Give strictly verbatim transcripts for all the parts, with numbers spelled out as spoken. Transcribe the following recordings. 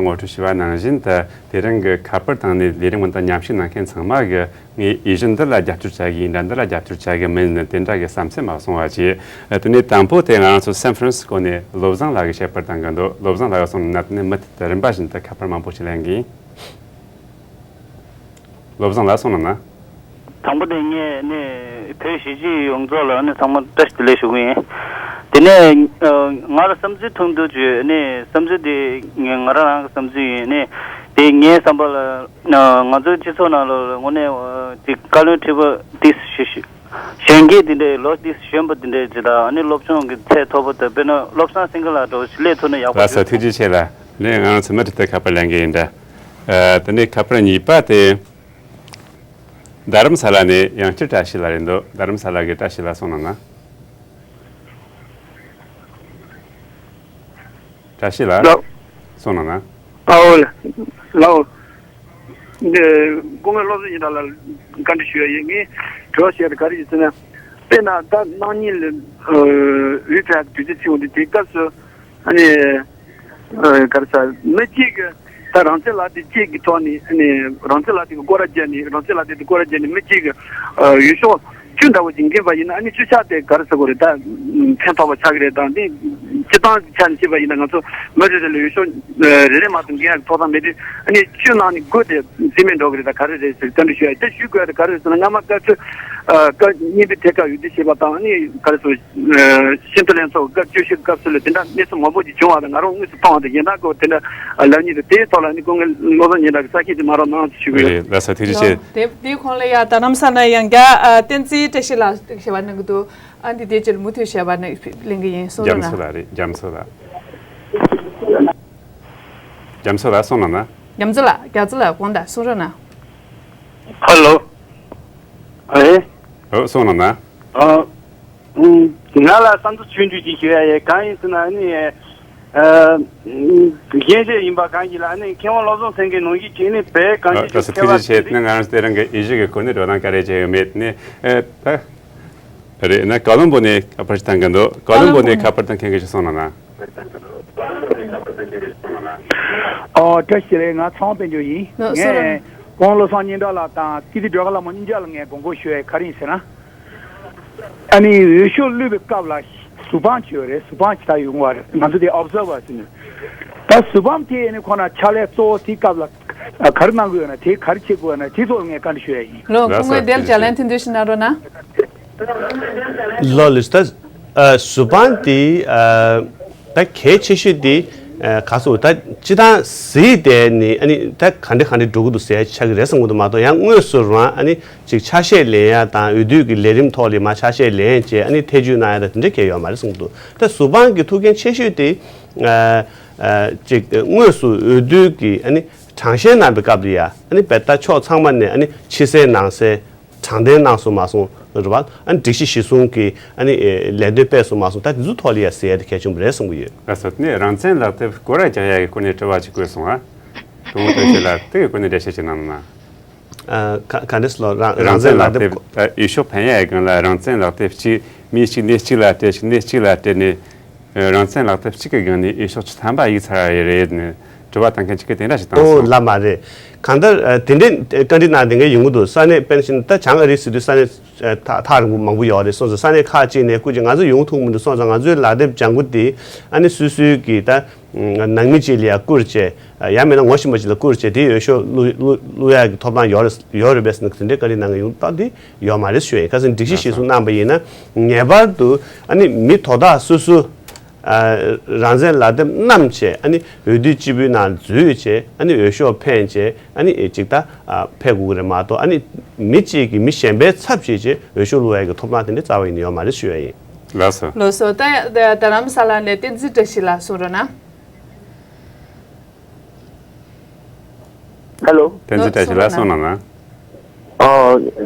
ངོ་སྤྲོད་ཞུས་པ་ནང་བཞིན་དུ། དེ་རིང་གི་ཁ་པར་བཏང་ནས་ལས་རིམ་འདི་མཉམ་ཞུགས་གནང་མཁན་ཚང་མ་གི་ངས་འོས་གཞི་འདི་ལ་རྒྱབ་སྐྱོར་བྱ་གི་ཡིན་འདྲ། འདི་ལ་རྒྱབ་སྐྱོར་བྱ་གི་མིན་ནི་དེ་འདྲ་གི་བསམ་ཚུལ་མ་གསུང་བ་བྱས། དེ་ནས་དང་པོ་དེ་ང་རང་ཚོ་སན་ཧྥ་རན་སི་ཀོ་ནས་བློ་བཟང་ལགས་ཀྱིས་བཤད་པར་བཏང་གི་འདུག། བློ་བཟང་ལགས་གསུངས་ན་དེ་ནས་མུ་མཐུད་དུ་རིམ་པ་བཞིན་དུ་ཁ་པར་མང་པོ་ཞིག་ལེན་གི་ཡིན། བློ་བཟང་ལགས་གསུངས་ན་ན། དང་པོ་དེ་ངས་ནི་བོད་གཞིས་བྱེས་ཡོངས་རྫོགས་ལ་ནི་ཚང་མ་བཀྲ་ཤིས་བདེ་ལེགས་ཞུ་གི་ཡིན། དེ་ནས་ང་ལ་བསམ་ཚུལ་ཐུང་ཐུང་བརྗོད་ནི་བསམ་ཚུལ་དེ་ངས་ང་རང་རང་གི་བསམ་ཚུལ་ཡིན་ནི། དེ་ངའི་བསམ་པ་ལ་ང་ཚོའི་སྤྱི་ཚོགས་ནང་ལ་དངོས་གནས་དེ་བཀའ་བློན་ཁྲི་པ་དེ་ཞུ་ཞུ་གཞོན་སྐྱེས་དེ་འདྲའི་ལོ་དེ་གཞོན་པ་དེ་འདྲའི་ཇི་ལྟར་ཨ་ནི་སློབ་སྦྱོང་གི་ཚད་མཐོ་པོ་དང་དཔེར་ན་བློ་བཟང་སེང་གེ་ལགས་འདྲ་བོ་ཞིག་སླེབས་ཐུབ་ན་ཡག་པོ་ལགས་སོ། ཞིག་ཐུགས་རྗེ་ཆེ་ལགས། ནས་ང་རང་ཚོ་མུ་མཐུད་དུ་ཁ་པར་ལེན་གི་ཡིན་འདྲ། ཨ། དེ་ནས་ཁ་པར་གཉིས་པ་དེ་རྡ་རམ་ས་ལ་ནས་ཡང་བསྐྱར་བཀྲ་ཤིས་ལགས་རེད་འདུག། རྡ་རམ་ས་ལ་གི་བཀྲ་ཤིས་ལགས་གསུངས་གནང་ན། བཀྲ་ཤིས་ལགས། ལགས། གསུངས་གནང་ན། ཨའོ་ལགས། ལགས། འདི་སྐུ་ངོ་བློ་བཟང་སྙན་གྲགས་ལ་བཀའ་འདྲི་ཞུ་ཡ་ཡིན། ངས་དྲི་བ་བཤད་དེ་ག་རེ་ཡིན་ཟེར་ན། དཔེར་ན་ད་གནངས་ཉིན་ལ་འོས་འཕེན་དུས་ཚོད་ཕྱིན་འོང་དུས་དེ་སྐབས་སུ་ཨ་ནི་ག་རེ་ཟེར་མི་གཅིག་གིས་ད་རང་བཙན་ལག་དེབ་གཅིག་གི་ཐོག་ནས་ཨ་ནི་རང་བཙན་ལག་དེབ་ཀྱི་སྐོར་ར་བརྒྱབ་ནས་རང་བཙན་ལག་དེབ་ཀྱི་སྐོར་ར་བརྒྱབ་ནས་མི་གཅིག་གིས་འོས་ཤོག་བཅུ་འདྲ་བོ་ཅིག་འགེམས་པ་ཡིན་ན་ཨ་ནི་བཅུ་ཆ་དེ་ག་རེ་ཟེར་དགོས་རེད། ད་ཕན་ཐོགས་པ་ཆགས་ཀྱི་རེད། དང་དེ་སྤྱི་བཏང་ཆ་ནས་བཤད་པ་ཡིན་ན་ང་ཚོ་མི་རེ་རེ་ལ་འོས་ཤོག་རེ་རེ་མ་གཏོགས་འགེམས་ཡག་ཐོབ་ཐང་མེད་དུས་ཨ་ནི་བཅུ་ནང་ནས་དགུ་དེ་རྩིས་མེད་འགྲོ་གི་རེད། ད་ག་རེ་རེད་ཟེར་བཀའ་འདྲི་ཞུ་ཡ། དེ་ཞུ་དགོས་ཡ་དེ་ག་རེ་རེད་ཟེར་ན་སྔ་མ་བཀའ་ཁྲི་ཨ་བཀའ་གཉིས་པའི་ཐད་ཀར་འོས་བསྡུ་བྱས་པ་དང་ཨ་ནི་ག་རེ་ཟེར་ཨ་ཤེས་ལྷན་ཚོགས་སྐབས་བཅུ་བཞི་སྐབས་སུ་ལ་དེ་འདྲ་གནས་ཚུལ་མང་པོ་ཞིག་བྱུང་བ་དང་ང་རང་དངོས་སུ་མཐོང་བ་དང་གཞན་དག་གིས་དེ་འདྲ་ལབ་མཁན་དེ་དེའི་ཐོག་ལ་ནི་སྐུ་ངོ་བློ་བཟང་སྙན་གྲགས་ཀྱིས་གསལ་བཤད་ཅིག་མ་རོགས་གནང་ཞུ་གི་རེད། ལགས་སོ་ཐུགས་རྗེ་ཆེ། དེ་དེའི་གོང་ལ་ཡ་རྡ་རམ་ས་ལ་ཡང་བསྐྱར་ཨ་བསྟན་འཛིན་བཀྲ་ཤིས་ལགས་ཞེས་པ་གནང་གི་འདུག། ཨ་འདི་དེ་ཅིག་མུ་མཐུད་བཤད་པ་ནི་གླེང་གི་ཡིན། གསུང་རོགས་གནང་། རྒྱ་མཚོ་ལགས་རེད། རྒྱ་མཚོ་ལགས། རྒྱ་མཚོ་ལགས་གསུང་གནང་ན། རྒྱ་མཚོ་ལགས། རྒྱ་མཚོ་ལགས་དགོངས་དག་གསུང་རོགས་གནང་། ཧ་ལོ། ཨེ། ཨོ་གསུང་གནང་ན། ཨ། ང་ལ་བསམ་ཚུལ་ཆུང་ཆུང་ཅིག་ཞུ་ཡ་ཡོད། གང་ཡིན་ཟེར་ན་ཨ་ནི། ཨ། གཞན་ཞིག་ཡིན་པ་གང་ཞིག་ལ་ཨ་ནི་མཁས་དབང་བློ་བཟང་སེང་གེ་ནང་བཞིན་བྱས་ནས་བོད་གངས་ཅན་ཨ་ལགས་སོ་ཐུགས་རྗེ་ཆེ། དེ་ནི་ང་རང་ཚོ་དེ་རིང་གི་དབྱེ་གཞི་གི་སྐོར་ནས་དོ་སྣང་ག་རེ་བྱས་ཡོད་མེད་ནི་ཨ་ད། རེད་ན་ཀ་ལོན་སྦུག་ནས་ཁ་པར་ཞིག་བཏང་གི་འདུག། ཀ་ལོན་སྦུག་ནས་ཁ་པར་བཏང་མཁན་གྱིས་ཞིག་གསུང་གནང་ན། ཨོ་བཀྲ་ཤིས་བདེ་ལེགས། ང་ཚེ་དབང་དཔལ་འབྱོར་ཡིན། ལགས་སོ། ངས་སྐུ་ངོ་བློ་བཟང་སྙན་གྲགས་ལགས་དང་ཀིརྟི་སྒྲོལ་དཀར་ལྷ་མོ་གཉིས་ཆ་ལ་ངས་དགོངས་སྐོར་ཞུ་ཡ་ག་རེ་ཡིན་ཟེར་ན། ཨ་ནི་འོས་ཤོག་བླུགས་པའི་སྐབས་ལ་གཟུགས་དཔང་བྱས་ཡོད་རེད། གཟུགས་དཔང་ཅིག་ད་ཡོང་བ་རེད། ང་ཚོ་དེ་ཨོབ་ཛར་བར་ཟེར་ནས། ད་གཟུགས་དཔང་དེ་ཨ་ནི་ཁོ་ན་ཕྱག་ལས་གཙོ་བོ་དེའི་སྐབས་ལ་ག་རེ་གནང་དགོས་ཡོད་ན། དེ་ག་རེ་བྱེད་དགོས་ཡོད་ན། དེའི་ཐོག་ལ་ངས་བཀའ་འདྲི་ཞུ་ཡ་ཡིན། ལགས་སོ། སྐུ་ངོ་དེ་ལ་ལགས་སོ་ལགས་སོ་ལགས་སོ། ལགས་ལགས་སོ། ད་ཨ་གཟུགས་དཔང་དེ་ཨ་ད་གལ་ཆེ་ཤོས་དེ་ཨ་ག་ཟེར་ད་སྤྱིར་བཏང་གཟིགས་བསྡད་ནས་ཨ་ནི་ད་ག་འདྲ་ག་འདྲ་འགྲོ་གི་འདུག་ཟེར་ཆགས་ཀྱི་རེད་བསམ་གྱི་འདུག་མ་གཏོགས་ཡང་དངོས་སུ་རང་ཨ་ནི་ཅིག་ཆ་ཤས་ལེན་ཡ་དང་འོས་བསྡུ་གི་ལས་རིམ་ཐོག་ལ་མར་ཆ་ཤས་ལེན་བྱས་ཨ་ནི་ཐེ་བྱུས་གནང་ཡ་དང་དེ་འདྲ་གང་ཡང་ཡོད་མ་རེད་བསམ་གྱི་འདུག། ད་གཟུགས་དཔང་གི་ཐུགས་འགན་ཆེ་ཤོས་དེ་ཨ་ཨ་ཅིག་དངོས་སུ་འོས་བསྡུ་གི་ཨ་ནི་དྲང་བཤེར་གནང་བའི་སྐབས་ལ་ཡ་ཨ་ནི་བེ་ད་ཕྱོགས་ཚང་མ་ནས་ཨ་ནི་ཕྱི་གསལ་ནང་གསལ། དྲང་བདེན་གནང་སོང་མ་སོང་རེད་བ། ཨ་ནི་སྒྲིག་གཞི་གཞིར་བཟུང་གི་ཨ་ནི་ལས་དོན་སྤེལ་སོང་མ་སོང་། ད་དེ་ཚོའི་ཐོག་ལ་ཡ་ཟེར་ཡ་དེ་གལ་ཆེན་པོ་རེད་བསམ་གྱི་ཡོད། ལགས་སོ། དེ་ནས་རང་བཙན་ལག་དེབ་སྐོར་ར་རྒྱག་ཡ་གི་སྐོར་ནས་དྲི་བ་ཅིག་བཀོད་སོང་ང་། སྐུ་ངོ་བཀྲ་ཤིས་ལགས་དེ་གི་སྐོར་ནས་འགྲེལ་བཤད་ཅིག་གནང་ན། ཨ་ག་ག་འདྲས་ལོ་རང་རང་རང་བཙན་བཙན་ལག་ལག་དེབ་དེབ་ཨ་འོས་ཤོག་འཕེན་ཡ་གི་སྒང་ལ་རང་བཙན་ལག་དེབ་གཅིག་མི་གཅིག་སྣེ་གཅིག་ལ་སྤྲད་ཅིག་སྣེ་གཅིག་ལ་སྤྲད་ནས། རང་བཙན་ལག་དེབ་གཅིག་གི་སྒང་ནས་འོས་ཤོག་བཅུ་ཐམ་པ་གཡུགས་ཚར་བ་རེད་ནས་དྲི་བ་བཏང་མཁན་གཅིག་གིས་དེ་འདྲ་ཞིག་བཏང་ཨོ་སོང་། ལབ་མ་རེད། གང་ལྟར་ཨ་དེ་འདྲའི་བཀའ་འདྲི་གནང་བསྡད་མཁན་ཡོང་གི་འདུག། ས་གནས་དཔེར་ན་ཆ་བཞག་ན་ད་བྱང་ཨ་རི་ཟེར་དུས་ས་གནས་ཨ་ཐག་ཐག་རིང་པོ་མང་པོ་ཡོད་རེད་སོང་ཙང་། ས་གནས་ཁག་ཅིག་ནས་སྐུ་མཁྱེན་ང་ཚོ་ཡོང་ཐུབ་མི་འདུག་སོང་ཙང་། ང་ཚོའི་ལག་དེབ་ལྗང་གུ་དེ་ཨ་ནི་སོ་སོའི་གི་ད་ནང་མི་གཅིག་ལ་ཡ་བསྐུར་བྱས། ཡང་མིན་ན་ངོ་ཤེས་པ་ཅིག་ལ་བསྐུར་བྱས་དེ་འོས་ཤོག་བླུག་བླུག་བླུག་ཡག་གི་ཐོབ་ཐང་ཡོད་རེད་ཡོད་རེད་པས་ཟེར་ནས་དེ་འདྲའི་བཀའ་འདྲི་གནང་མཁན་ཡོང་སྟབས་དེ་ཡོད་མ་རེད་ཞུ་ཡིན། ཁ་སང་སྒྲིག་གཞི་གཞིར་བཟུང་གནང་པ་ཡིན་ན་ངེས་པར་དུ་ཨ་ནི་མི་དོ་བདག་སོ་སོ་ཨ་རང་བཙན་ལག་དེབ་བསྣམས་བྱས་ཨ་ནི་འོས་བསྡུ་སྤྱི་པའི་ནང་འཛུལ་བྱས་ཨ་ནི་འོས་ཤོག་འཕེན་བྱས་ཨ་ནི་ཅིག་ད་ཨ་ཕེབས་དགོས་ཀྱི་རེད་མ་གཏོགས། ཨ་ནི་མི་གཅིག་གིས་མི་གཞན་པའི་ཚབ་བྱས་བྱས་འོས་ཤོག་བླུག་ཡག་གི་ཐོབ་ཐང་དེ་འདྲ་རྩ་བ་ཡིན་ནས་ཡོད་མ་རེད་ཞུ་ཡ་ཡིན། ལགས་སོ། ལགས་སོ། ད་ད་རྡ་རམ་ས་ལ་ནས་བསྟན་འཛིན་བཀྲ་ཤིས་ལགས་གསུང་རོགས་གནང་། ཧེ་ལོ། བསྟན་འཛིན་བཀྲ་ཤིས་ལགས་གསུང་གནང་ན། ཨ་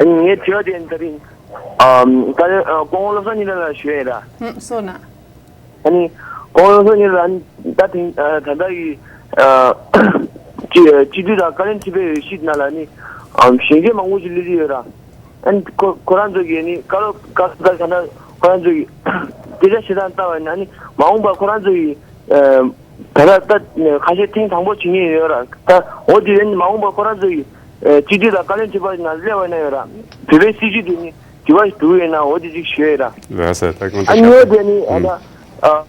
ངའི་དྲི་བ་དེ་ད་རིང་ཨ་ད་རིང་ཨ་སྐུ་ངོ་བློ་བཟང་སྙན་གྲགས་ལ་ཞུ་ཡས་ར། ཧུམ་གསུང་གནང་། ཨ་ནི་སྐུ་ངོ་བློ་བཟང་སྙན་གྲགས་ལ་ད་ཐེངས་ཨ་ད་ལྟ་གི་ཨ་སྤྱི་སྤྱི་འཐུས་དང་བཀའ་བློན་ཁྲི་པའི་འོས་གཞི་ནང་ལ་ནི་ཨ་གཞོན་སྐྱེས་མང་པོ་ཞིག་སླེབས་ཀྱི་ཡོད་ར། ཨ་ནི་ཁོ་ཁོ་རང་ཚོ་གིས་ནི་བཀའ་སློབ་བཀའ་སློབ་ད་ད་ལྟ་ཁོ་རང་ཚོ་གིས་སྐད་ཆ་བཤད་སྟངས་ལྟ་བ་ཡིན་ན་ནི་མ་འོངས་པར་ཁོ་རང་ཚོ་གིས་ཨ། ད་ལྟ་ད་ཁ་ཤས་ཐེངས་དང་པོ་བྱེད་ངེས་ཡོད་ར། ད་འོ་དེ་ཡིན་མ་འོངས་པ་ཁོ་རང་ཚོ་ཡི་སྤྱི་འཐུས་དང་བཀའ་བློན་ཁྲི་པ་ནང་སླེབས་པ་ན་ཡོད་ར། བོད་པའི་སྲིད་བྱུས་དེ་ནི་དྲི་བ་ཞིག་འདུག་ཡོད་ན་འོ་དེ་ཅིག་ཞུ་ཡོད་ར། ལགས་སོ། ད་གོང་ཨ་དུ་ཉོ་ཁ་པར། དེ་ནི་ཨ་ད་ཨ།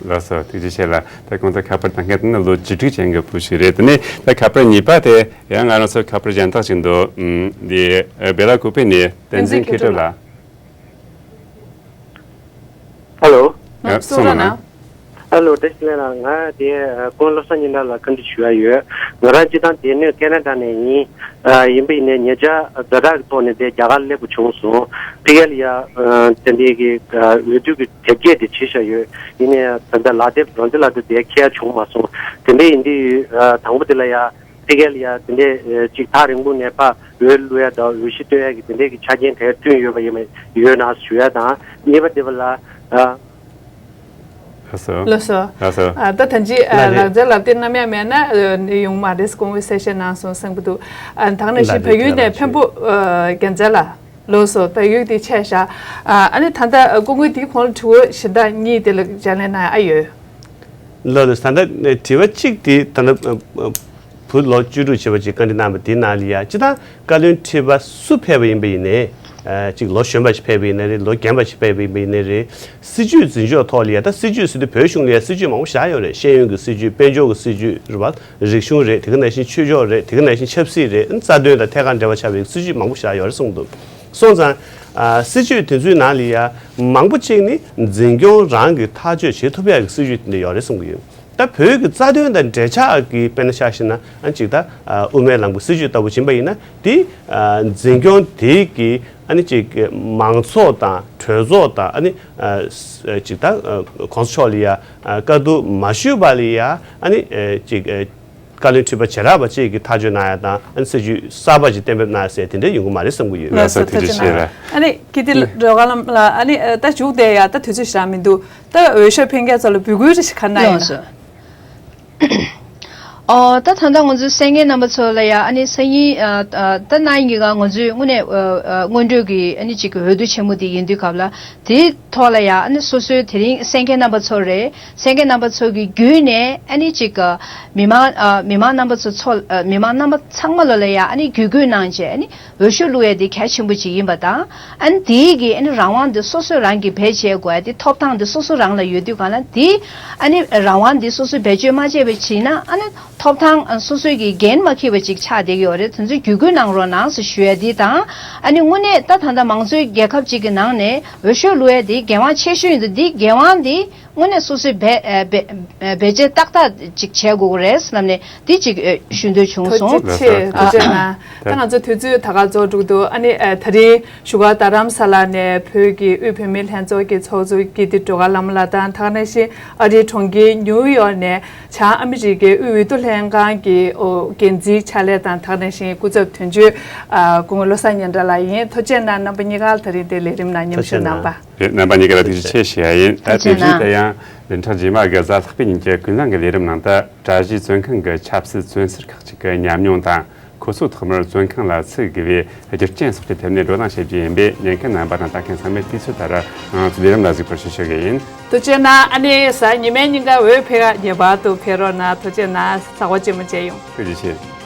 ལགས་སོ། ཐུགས་རྗེ་ཆེ་ལ། ད་གོང་དུ་ཁ་པར་བཏང་མཁན་དེ་ནི་ལོ་བཅུ་དྲུག་ཅན་གྱི་བུ་ཞིག་རེད། དེ་ནས་ད་ཁ་པར་གཉིས་པ་དེ་ཡང་ང་རང་ཚོའི་ཁ་པར་གཞན་དག་ཅིག་འདུག་ཨུམ། འདི་ཨ་སྦེ་ལ་ཀུ་པེ་ནས་བསྟན་འཛིན་མཁས་གྲུབ་ལགས། ཧ་ལོ། ཨ། གསུང་རོགས་གནང་། ཨ་ལོ། བཀྲ་ཤིས་བདེ་ལེགས། ང་དེ་ཨ་སྐུ་ངོ་བློ་བཟང་སྙན་གྲགས་ལ་བཀའ་འདྲི་ཞུ་ཡ་ཡོད། ང་རང་སྤྱིར་བཏང་སྡོད་གནས་ཁེ་ན་ཌ་ནས་ཡིན། ཨ་ཡིན་པ་ཡིན་ནའི་ཉེ་ཆར་ཛ་དྲག་གི་ཐོག་ནས་དེ་རྒྱ་གར་སླེབས་དགོས་བྱུང་སོང་། ཕ་གི་ལ་ཡ་ཨ་དེ་འདྲའི་གི་ཨ་འོས་བསྡུ་གི་དེབ་སྐྱེལ་དེ་བྱེད་བཞག་ཡོད། ཡིན་ནའི་ད་ལྟ་ལག་དེབ་རང་འདི་ལ་དེ་དེ་འཁྱེར་ཡ་བྱུང་མ་སོང་། དེ་འདྲ་ཡིན་དུས་ཨ་དང་པོ་དེ་ལ་ཡ། ཕ་གི་ལ་ཡ་དེ་འདྲའི་ཅིག་ཐག་རིང་པོ་ནས་ཕར་འོས་བླུག་ཡ་དང་འོས་གཞི་སྟོན་ཡ་གི་དེ་འདྲའི་གི་ཆ་རྐྱེན་དེ་བསྐྲུན་ཡོད་པ་ཡིན་མ་ཡོད་ན་ཞུ་ཡ་དང་། གཉིས་པ་དེ་བ་ལ་ཨ། ལགས་སོ། ལགས་སོ། ལགས་སོ། ཨ་ད་ཐང་ཅིག་ཨ་ལགས་རེད། ལག་རྩལ་ལབ་དེ་རྣམ་གཡེང་མེད་ན་ཨ་ཡོང་མ་རེད། སྐུ་ངོས་གསལ་བཤད་གནང་སོང་བསམ་གི་འདུག་ཨ་ད་ག་ནང་བཞིན་ལགས་བལ་ཡུལ་རེད། ནས་འཕན་པོ་ཨ་རྒྱལ་མཚན་ལགས། ལགས་སོ། བལ་ཡུལ་དེ་ཆད་བཞག་ཨ་ཨ་ནི་ད་ལྟ་སྐུ་ངོས་དེའི་གོང་ལ་དྲི་བ་གཞན་དག་གཉིས་དེ་ལ་ལྗགས་ལན་གནང་ཡ་ཨ་ཡོད། ལགས་ལགས། ད་ལྟ་དྲི་བ་གཅིག་དེ་ད་ལྟ་བུ་ལོ་བཅུ་དྲུག་བྱས་པ་ཅིག་བཀའ་འདྲི་གནང་བ་དེའི་ནང་ལ་ཡ་སྤྱིར་བཏང་བཀའ་བློན་ཁྲི་པ་སུ་ཕེབས་པ་ཡིན་པ་ཡིན་ནའི་ཅིག་ལོ་གཞོན་པ་ཞིག་ཕེབས་པ་ཡིན་ན་རེད། ལོ་རྒན་པ་ཞིག་ཕེབས་པ་ཡིན་པ་ཡིན་ན་རེད། སྲིད་བྱུས་འཛིན་ཕྱོགས་ཐོག་ལ་ཡ་ད་སྲིད་བྱུས་ཟེར་དུས་བོད་གཞུང་ལ་ཡ་སྲིད་བྱུས་མང་པོ་བཞག་ཡོད་རེད། ཤེས་ཡོན་གྱི་སྲིད་བྱུས། དཔལ་འབྱོར་གྱི་སྲིད་བྱུས་རེད་པ། རིག་གཞུང་རེད། དེ་ག་ནང་བཞིན་ཆོས་ཕྱོགས་རེད། དེ་ག་ནང་བཞིན་ཆབ་སྲིད་རེད། རྩ་དོན་དང་ཐད་ཀར་འབྲེལ་བ་ཆགས་པའི་སྲིད་བྱུས་མང་པོ་བཞག་ཡོད་རེད་གསུངས་འདུག་སོང་ཙང་ཨ་སྲིད་བྱུས་དེ་ཚོའི་ནང་ལ་ཡ་མང་པོ་གཅིག་ནི་འཛིན་སྐྱོང་རང་གིས་ཐག་གཅོད་བྱེད་ཐུབ་ཡག་གི་སྲིད་བྱུས་དེ་འདྲ་ཡོད་རེད་གསུང་གི་ཡོད། ད་བོད་ཀྱི་རྩ་དོན་དང་འབྲེལ་ཆགས་ཀྱི་དཔེར་ན་ཆ་བཞག་ན་ཨ་ཅིག་ད་ཨ་དབུ་མའི་ལམ་གྱི་སྲིད་བྱུས་ལྟ་བུ་ཕྱིན་པ་ཡིན་ན་དེ་ཨ་འཛིན་སྐྱོང་དེ་གི་ཨ་ནི་ཅིག་མང་ཚོགས་དང་གྲོས་ཚོགས་དང་ཨ་ནི་ཨ་ཅིག་ད་ཨ་གོང་ས་མཆོག་ལ་ཡ་ཨ་བཀའ་བསྡུར་མ་ཞུས་པ་ལ་ཡ་ཨ་ནི་ཨ་ཅིག་ཨ་བཀའ་བློན་ཁྲི་པ་བྱེ་བྲག་པ་གཅིག་གིས་ཐག་གཅོད་གནང་ཡ་དང་ཨ་ནི་སྲིད་བྱུས་གསར་པ་ཅིག་གཏན་འབེབས་གནང་ཡ་ཟེར་དེ་འདྲ་ཡོང་གི་མ་རེད་བསམ་གྱི་ཡོད། ལགས་སོ། ལགས་སོ། ཐུགས་རྗེ་ཆེ་ལགས། ཨ་ནི་ཀི་ཏི་ལགས་ཀྱི་ལགས་རེད། ཨ་ནི་ད་མཇུག་དེ་ཡ་ད་དུས་ཚོད་ཞེ་དྲག་མི་འདུག་ད་འོས་ཤོག་འཕེན་མཁན་ཚོ་ལ་འབོད་སྐུལ་རེ་ཞིག་ག་གནང་ཡིན་ལགས་ན། སོ། ཨོ་ད་ད་ལྟ་ང་ཚོའི་གསན་མཁན་རྣམ་པ་ཚོ་ལ་ཡ་ཨ་ནི་སང་ཉིན་ཨ་ཨ་ད་གནངས་ཉིན་ག་ང་ཚོའི་དངོས་གནས་ཨ་ཨ་སྔོན་འགྲོའི་གི་ཨ་ནི་གཅིག་གི་འོས་བསྡུ་ཆེན་མོ་དེ་ཡིན་དུས་སྐབས་ལ་དེའི་ཐོག་ལ་ཡ་ཨ་ནི་སོ་སོའི་དེ་རིང་གསན་མཁན་རྣམ་པ་ཚོ་རེད། གསན་མཁན་རྣམ་པ་ཚོ་གི་བརྒྱུད་ནས་ཨ་ནི་གཅིག་གི་མི་མང་ཨ་མི་མང་རྣམ་པ་ཚོ་ཚོ་ཨ་མི་མང་རྣམ་པ་ཚང་མ་ལ་ལ་ཡ་ཨ་ནི་བརྒྱུད་སྐུལ་གནང་བྱས་ཨ་ནི་འོས་ཤོག་བླུག་ཡ་དེ་གལ་ཆེན་པོ་ཅིག་ཡིན་པ་དང་། ཨ་ནི་དེའི་གི་ཨ་ནི་རང་དབང་དེ་སོ་སོས་རང་གིས་བེད་སྤྱད་དགོས་ཡ་དེ་ཐོབ་ཐང་དེ་སོ་སོ་རང་ལ་ཡོད་དུས་གང་ལ་དེ་ཨ་ནི་རང་དབང་དེ་སོ་སོས་བེད་སྤྱོད་མ་བྱས་པ་བྱས་ན་ཨ་ནི་ཐོབ་ཐང་ཨ་སོ་སོའི་གི་འགན་མ་འཁྱེར་བ་ཅིག་ཆགས་བསྡད་ཀྱི་ཡོད་རེད། དེ་ཚོ་བརྒྱུད་སྐུལ་གནང་རོགས་གནང་ཟེར་ཞུ་ཡ་དེ་དང་། ཨ་ནི་དངོས་གནས་ད་ད་ལྟ་མང་གཙོའི་རྒྱལ་ཁབ་ཅིག་གི་ནང་ནས་འོས་ཤོག་བླུག་ཡ་དེ་འགན་དབང་ཆེ་ཤོས་ཡིན་འདུག་དེ་འགན་དབང་དེ་དངོས་གནས་སོ་སོས་བེད་ཨ་བེད་ཨ་བེད་སྤྱད་ཏག་ཏག་ཅིག་བྱེད་དགོས་ཀྱི་རེད་ལབ་ནས་འདི་ཅིག་ཨ་ཞུ་འདོད་བྱུང་སོང་། ཐུགས་རྗེ་ཆེ། ཐུགས་རྗེ་གནང་། ད་ང་ཚོ་དུས་ཚོད་ད་ག་རྫོགས་འགྲོ་གི་འདུག་ཨ་ནི་ཨ་ད་རིང་བཞུགས་སྒར་རྡ་རམ་ས་ལ་ནས་བོད་ཀྱི་དབུས་བོད་མིའི་ལྷན་ཚོགས་ཀྱི་ཚོགས་གཙོ་ཀིརྟི་སྒྲོལ་དཀར་ལྷ་མོ་ལགས་དང་། ད་ག་ནང་བཞིན་ཨ་རིའི་གྲོང་ཁྱེར་ནིའུ་ཡོག་ནས་བྱང་ཨ་མི་རི་ཀའི་དབུས་འོས་བསྡུ་ལྷན་ཁང་གི་འོ་འགན་འཛིན་ཕྱག་ལས་དང་། ད་ག་ནང་བཞིན་སྐུ་ཚབ་དོན་གཅོད་ཨ་སྐུ་ངོ་བློ་བཟང་སྙན་གྲགས་ལགས་ཡིན། ཐུགས་རྗེ་གནང་། རྣམ་པ་གཉིས་ཀ་ལ་ད་རིང་འདིར་ལས་རིམ་ནང་མཉམ་ཞུགས་གནང་བ། རེད། རྣམ་པ་གཉིས་ཀ་ལ་ཐུགས་རྗེ་ཆེ་ཞུ་ཡ་ཡིན། ད་དེ་བཞིན་དུ་ཡང་བདུན་ཕྲག་རྗེས་མ་གི་གཟའ་ལྷག་པའི་ཉིན་གྱི་ཀུན་བཟང་གི་ལས་རིམ་ནང་དུ་གྲྭ་བཞིའི་བཙོན་ཁང་གི་ཆབ་སྲིད་བཙོན་ཟུར་ཁག་ཅིག་གི་ཉམས་མྱོང་དང་། ཁོ་ཚོ་ཐོག་མར་བཙོན་ཁང་ལ་ཚུད་དགོས་པའི་རྒྱུ་རྐྱེན་སོགས་ཀྱི་ཐད་ནས་བགྲོ་གླེང་བྱེད་རྒྱུ་ཡིན་པས། ཉན་མཁན་རྣམ་པ་དང་ལྟ་མཁན་ཚང་མས་དུས་ཚོད་ལྟར་ང་ཚོའི་ལས་རིམ་ལ་གཟིགས་པར་ཞུ་ཞུ་གི་ཡིན། ཐུགས་རྗེ་གནང་། ཨ་ནི་གཟའ་ཉི་མའི་ཉིན་ཀ་འོས་འཕེན་ཡ་ངེས་པར་དུ་ཕེབས་རོགས་གནང་། ཐུགས་རྗེ་གནང་། ཚོགས་པ་ཆེན་མོ་བཅས་ཡོང་། ཐུགས་རྗེ་ཆེ།